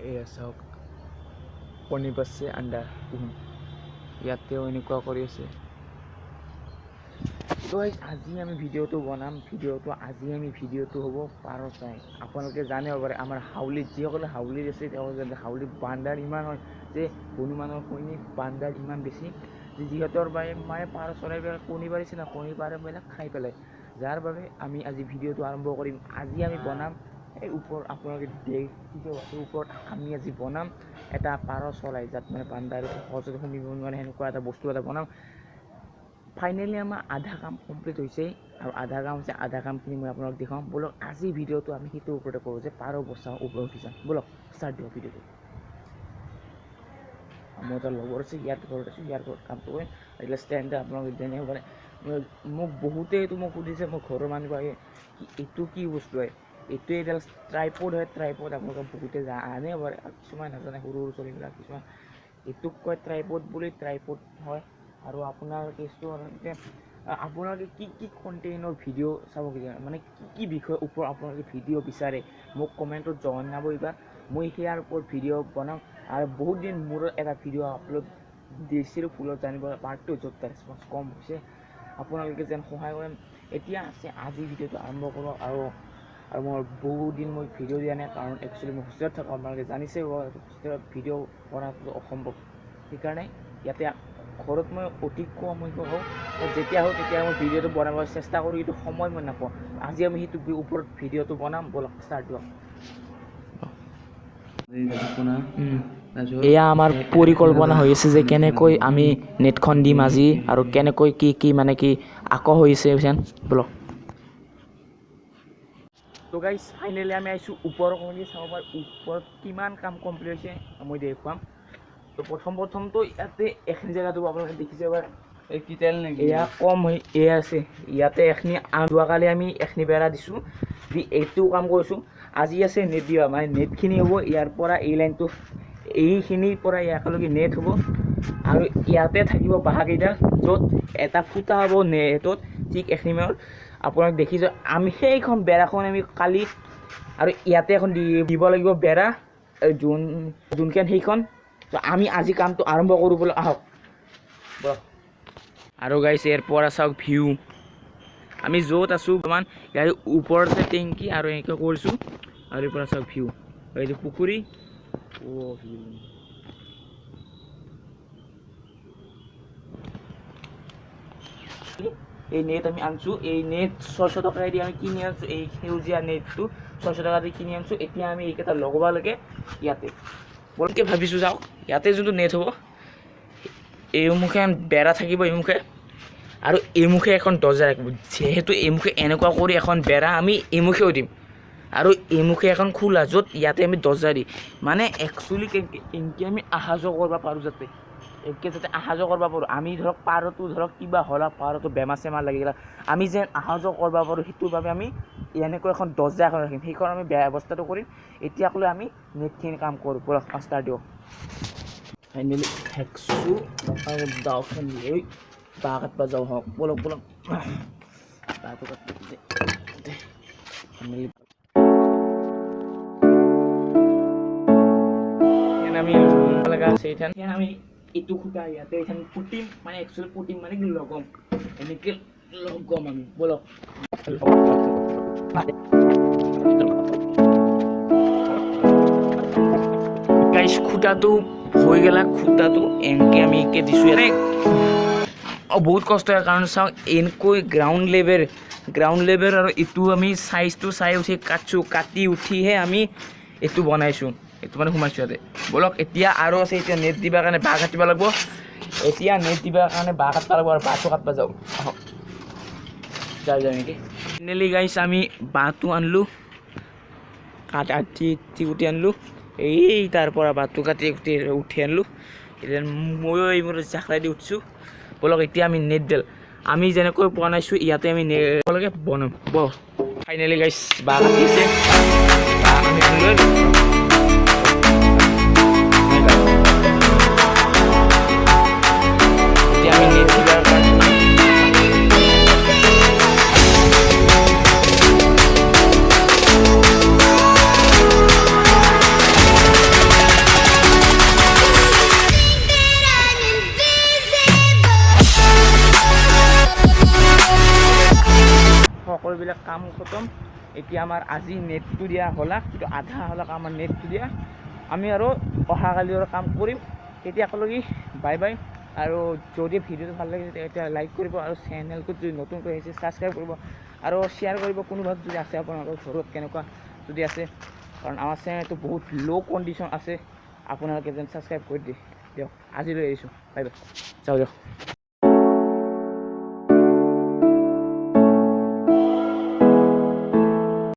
এয়া চাওক, কণী পাৰছে, আণ্ডা কুহুম। ইয়াতেও এনেকুৱা কৰি আছে। তো আজি আমি ভিডিঅ'টো বনাম, ভিডিঅ'টো আজি আমি ভিডিঅ'টো হ'ব পাৰ চৰাই। আপোনালোকে জানিব পাৰে, আমাৰ হাউলিত যিসকলে হাউলিত আছে তেওঁলোকে জানে, হাউলিত বান্দাৰ ইমান হয় যে হনুমানৰ সৈনিক বান্দাৰ ইমান বেছি যে যিহঁতৰ বাবে মানে পাৰ চৰাইবিলাক কণী পাৰিছে না, কণী পাৰবিলাক খাই পেলায়। যাৰ বাবে আমি আজি ভিডিঅ'টো আৰম্ভ কৰিম। আজি আমি বনাম এই ওপৰত, আপোনালোকে দেখিছে ওপৰত আমি আজি বনাম এটা পাৰ চৰাই, যাত মানে বান্দাৰ সহজতে সুমিব নোৱাৰে, সেনেকুৱা এটা বস্তু এটা বনাম। ফাইনেলি আমাৰ আধা কাম কমপ্লিট হৈছে আৰু আধা কাম হৈছে, আধা কামখিনি মই আপোনাক দেখুৱাম। ব'লক আজি ভিডিঅ'টো আমি সেইটোৰ ওপৰতে কৰোঁ যে পাৰ বচাওঁ ওপৰত উঠি যাম। ব'লক ষ্টাৰ্ট দিওঁ ভিডিঅ'টো। মোৰ এটা লগৰ আছে, ইয়াৰ ঘৰত আছোঁ, ইয়াৰ ঘৰত কামটো কৰিম। এতিয়া ষ্টেণ্ড আপোনালোকে জানিব পাৰে। মোক বহুতে এইটো মোক সুধিছে, মোৰ ঘৰৰ মানুহবিলাকে, কি এইটো কি বস্তু হয়। এইটো এডাল ট্ৰাইপড হয়, ট্ৰাইপড আপোনালোকে বহুতে জানে পাৰে, কিছুমান নাজানে, সৰু সৰু ছোৱালীবিলাক কিছুমান। এইটোক কয় ট্ৰাইপড বুলি, ট্ৰাইপড হয়। আৰু আপোনাৰ কেছটো যে আপোনালোকে কি কি কণ্টেইনৰ ভিডিঅ' চাব বিচাৰে, মানে কি কি বিষয়ৰ ওপৰত আপোনালোকে ভিডিঅ' বিচাৰে মোক কমেণ্টত জনাব এইবাৰ, মই সেয়াৰ ওপৰত ভিডিঅ' বনাম। আৰু বহুত দিন মূৰত এটা ভিডিঅ' আপলোড দিছিলোঁ, ভুলত জানিব পাৰ্টটো, য'ত তাৰ ৰেচপঞ্চ কম হৈছে, আপোনালোকে যেন সহায় কৰে। এতিয়া আছে আজি ভিডিঅ'টো আৰম্ভ কৰোঁ। আৰু আৰু মই বহুত দিন মই ভিডিঅ' দিয়া নাই, কাৰণ একচুৱেলি মই হোষ্টেলত থাকোঁ, আপোনালোকে জানিছে হোষ্টেলত ভিডিঅ' কৰাটো অসম্ভৱ। সেইকাৰণে ইয়াতে ঘৰত মই অতি কম সংখ্যক হওঁ, যেতিয়া হওঁ তেতিয়া মই ভিডিঅ'টো বনাব চেষ্টা কৰোঁ, কিন্তু সময় মই নাপাওঁ। আজি আমি সেইটো ওপৰত ভিডিঅ'টো বনাম। ব'লক ষ্টাৰ্ট দিয়ক। এয়া আমাৰ পৰিকল্পনা হৈ আছে যে কেনেকৈ আমি নেটখন দিম আজি, আৰু কেনেকৈ কি কি মানে কি আকৌ হৈছে ব'লক। তো গাইজ ফাইনেলি আমি আহিছোঁ ওপৰৰ, চাব পাৰোঁ ওপৰত কিমান কাম কমপ্লিট হৈছে মই দেখুৱাম। তো প্ৰথমটো ইয়াতে এইখিনি জেগাটো আপোনালোকে দেখিছে এবাৰ, এয়া কম হৈ এয়া আছে। ইয়াতে এইখিনি যোৱাকালি আমি এইখিনি বেৰা দিছোঁ, দি এইটো কাম কৰিছোঁ। আজি আছে নেট দিয়া, মানে নেটখিনি হ'ব ইয়াৰ পৰা এই লাইনটো, এইখিনিৰ পৰা ইয়ালৈকে নেট হ'ব। আৰু ইয়াতে থাকিব বাঁহকেইডাল, য'ত এটা ফুটা হ'ব নেটত ঠিক এইখিনি মানত। আপোনাক দেখিছোঁ আমি সেইখন বেৰাখন আমি কালি, আৰু ইয়াতে এখন দিব লাগিব বেৰা, যোনখন সেইখন। তো আমি আজি কামটো আৰম্ভ কৰোঁ, বোলো আহক। আৰু গাইছ ইয়াৰ পৰা চাওক ভিউ, আমি য'ত আছোঁ বৰ্তমান ইয়াৰ ওপৰতে টেংকি আৰু এনেকৈ কৰিছোঁ। আৰু ইয়াৰ পৰা চাওক ভিউ, এইটো পুখুৰী। অ' ভিউ এই নেট আমি আনিছোঁ, এই নেট 600 টকাই দি আমি কিনি আনিছোঁ। এই সেউজীয়া নেটটো 600 টকা দি কিনি আনিছোঁ। এতিয়া আমি এইকেইটা লগাব লাগে ইয়াতে। বলকে ভাবিছোঁ যাওক, ইয়াতে যোনটো নেট হ'ব এইমুখে বেৰা থাকিব এইমুখে, আৰু এইমুখে এখন দৰ্জা ৰাখিব। যিহেতু এইমুখে এনেকুৱা কৰি এখন বেৰা আমি এইমুখেও দিম, আৰু এইমুখে এখন খোলা য'ত ইয়াতে আমি দৰ্জা দি, মানে একচুৱেলি এনেকৈ আমি অহা যোৱা কৰিব পাৰোঁ, যাতে এনেকৈ যাতে অহা যোৱা কৰিব পাৰোঁ। আমি ধৰক পাৰতো ধৰক কিবা হ'লা পাৰতো বেমাৰ চেমাৰ লাগি গ'লা, আমি যেন অহা যোৱা কৰিব পাৰোঁ, সেইটোৰ বাবে আমি এনেকৈ এখন দৰ্জা এখন ৰাখিম। সেইখন আমি ব্যৱস্থাটো কৰিম। এতিয়ালৈ আমি নেটখিনি কাম কৰোঁ। ব'লক ষ্টাৰ্ট দিওঁ। ফাইনেলি হেকচু আৰু দাওখন লৈ বাঁহ কাটিব যাওঁ হওক। ব'লক ব'লক, বাঁহটো কাটি ফাইনেলি আমি লগা আছে। এইখান আমি এইটো খুঁটা ইয়াতে এইখান পুতিম, মানে একচুৱেলি পুতিম মানে কি লগাম, এনেকৈ লগাম আমি। ব'লক গাইছ, খুঁটাটো হৈ গ'লা, খুঁটাটো এনেকৈ আমি এনেকৈ দিছোঁ ইয়াতে। বহুত কষ্ট হয়, কাৰণ চাওক এনেকৈ গ্ৰাউণ্ড লেভেল আৰু এইটো আমি চাইজটো চাই উঠি কাটছোঁ, কাটি উঠিহে আমি এইটো বনাইছোঁ, এইটো মানে সোমাইছোঁ ইয়াতে। ব'লক এতিয়া আৰু আছে, এতিয়া নেট দিবৰ কাৰণে বাঁহ কাটিব লাগিব। এতিয়া নেট দিবৰ কাৰণে বাঁহ কাটিব লাগিব আৰু বাঁহটো কাটিব যাওঁ। আহক যাওঁ যাওঁ নেকি। ফাইনেলি গাইছ আমি বাঁহটো আনিলোঁ, কাটি কুটি আনিলোঁ। এই তাৰ পৰা বাঁহটো কাটি কুটি উঠি আনিলোঁ। এতিয়া ময়ো এই মোৰ জাখৰাই দি উঠিছোঁ। ব'লক এতিয়া আমি নেটডাল আমি যেনেকৈ বনাইছোঁ ইয়াতে আমি নেটলৈকে বনাম। ব'লক ফাইনেলি গাইছ বাঁহ কাটিছে, বাঁহ আমি আনিলোঁ। এতিয়া আমি নেট দিবাৰ কাৰণে সকলোবিলাক কাম খতম। এতিয়া আমাৰ আজি নেটটো দিয়া হ'লাক, কিন্তু আধা হ'লাক আমাৰ নেটটো দিয়া। আমি আৰু অহাকালি আৰু কাম কৰিম। তেতিয়ালৈকে বাই বাই। আৰু যদি ভিডিঅ'টো ভাল লাগিছে, তেতিয়া লাইক কৰিব আৰু চেনেলটোত যদি নতুনকৈ আহিছে, ছাবস্ক্ৰাইব কৰিব আৰু শ্বেয়াৰ কৰিব, কোনোবা যদি আছে আপোনালোকৰ ঘৰত কেনেকুৱা যদি আছে, কাৰণ আমাৰ চেনেলটো বহুত ল' কণ্ডিশ্যন আছে। আপোনালোকে যেন ছাবস্ক্ৰাইব কৰি দিয়ে। দিয়ক, আজিলৈ এৰিছোঁ, বাই বাই, যাওঁ দিয়ক।